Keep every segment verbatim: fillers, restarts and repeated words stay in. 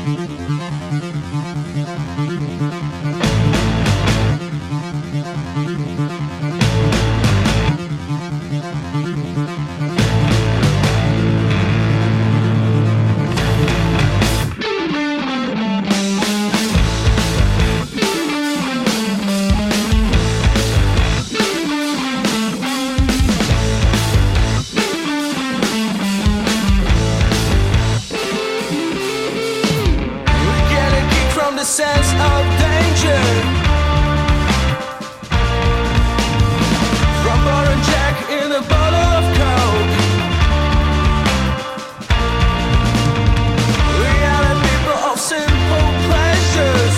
We get a kick from the sense of danger. From Bora Jack in a bottle of Coke. We are the people of simple pleasures.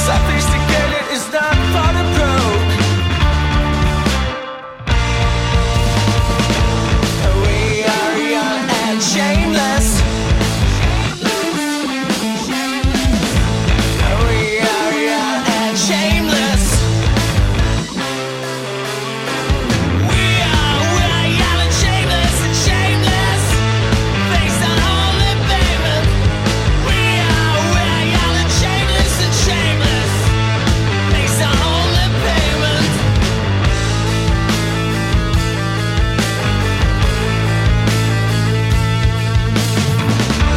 Sophisticated is not for the broke. We are young and shameless. We are young and shameless. We are, we are young and shameless and shameless. Face the only payment. We are, we are young and shameless and shameless. Face the only payment.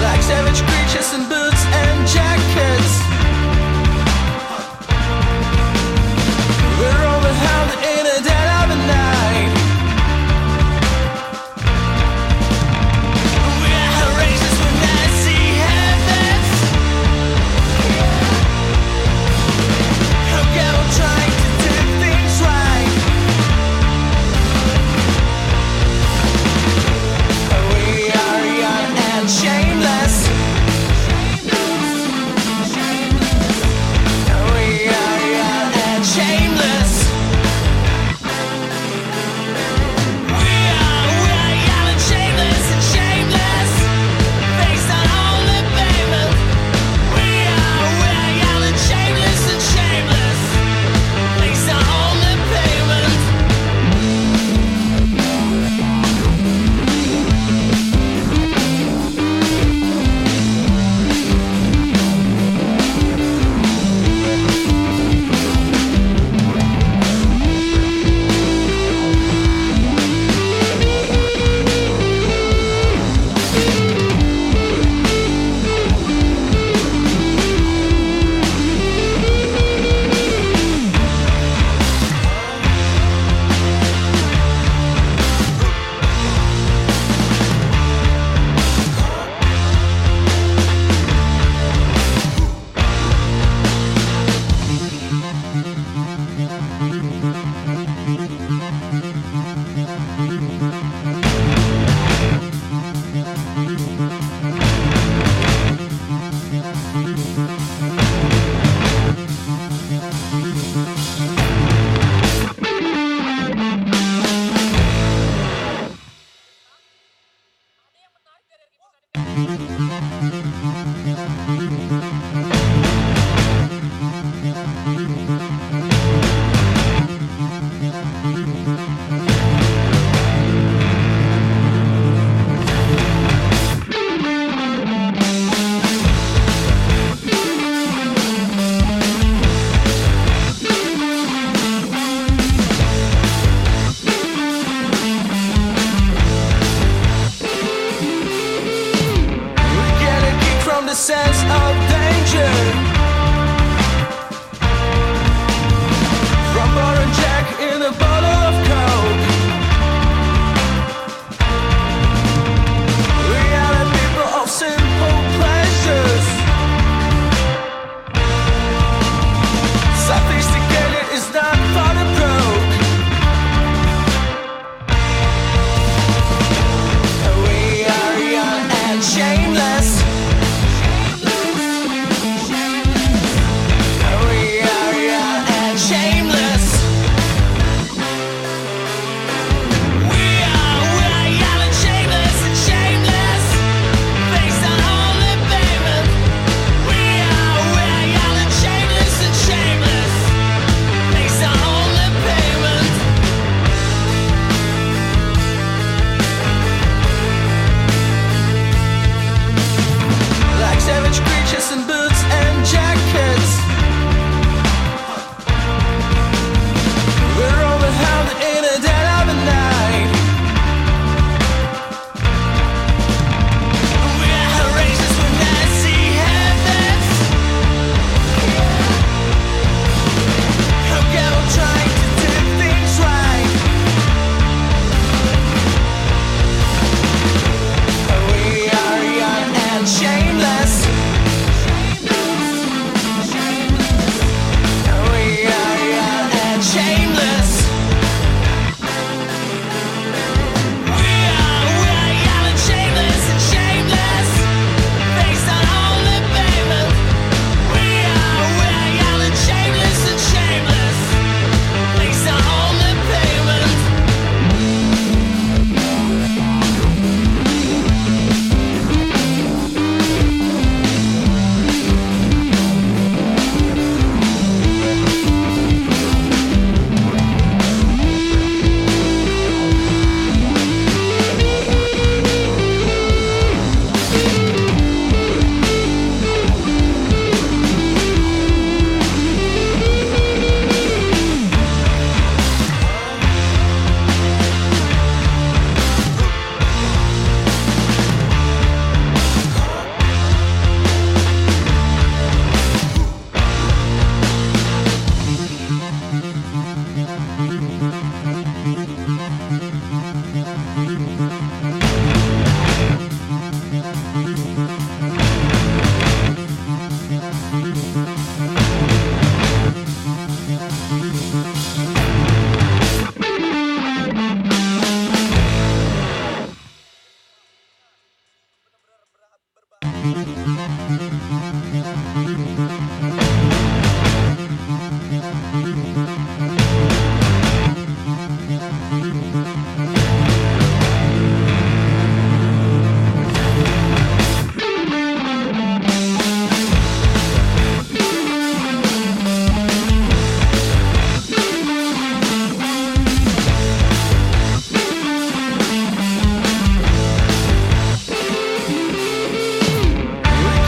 Like savage creatures in boots and jackets. We're overwhelmed in the dead of the night. We are outrageous when I see heavens. How can we try to do things right? We are young and shameless. We are young and shameless. We are, we are young and shameless and shameless. Face the only payment. We are, we are young and shameless and shameless. Face the only payment. We get a kick from the sense of danger. From Bora Jack in a bottle of Coke. We are the people of simple pleasures. Sophisticated is not for the broke. We are young and shameless. We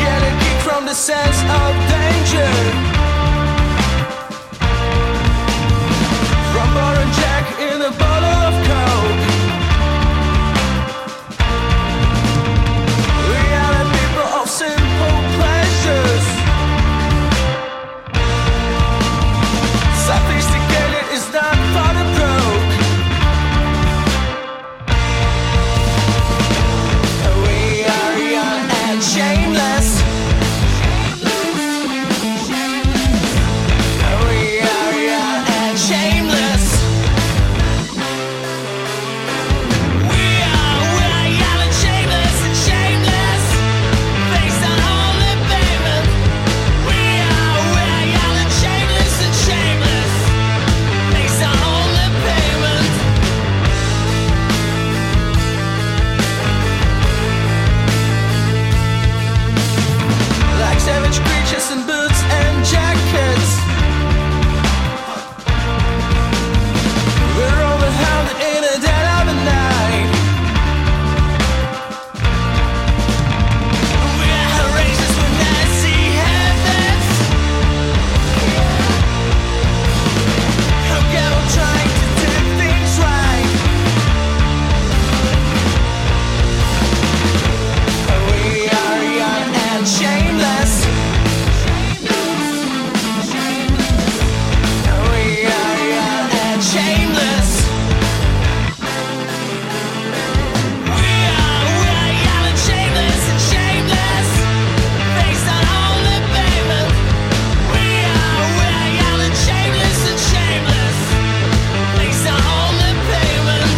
get a kick from the sense of danger. From Bora Jack in a bottle of Coke. We are the people of simple pleasures. Sophisticated is not for the broke. We are young and shameless. We are young and shameless. We are, we are young and shameless and shameless. Face on only payment. We are, we are young and shameless and shameless. Face on only payment. Like savage creatures in boots and jackets. We're overwhelmed in the dead of the night. We are outrageous when I see heavens. How can we trying to do things right? We are young and shameless. We are young and shameless. We are, we are young and shameless and shameless. Face on only payment. We are, we are young and shameless and shameless. Face on only payment.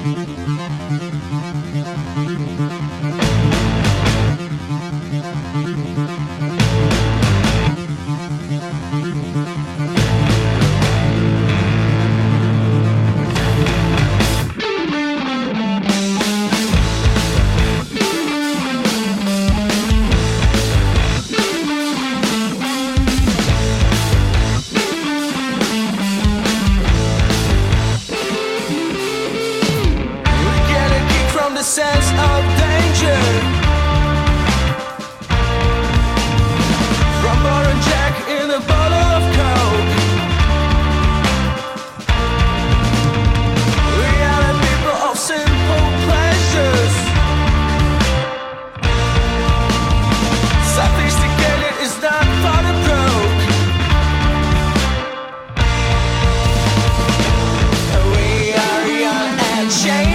We get a kick from the sense of danger. From Bottle Jack in a bottle of Coke. We are the people of simple pleasures. Sophisticated is not for the broke. We are young and change.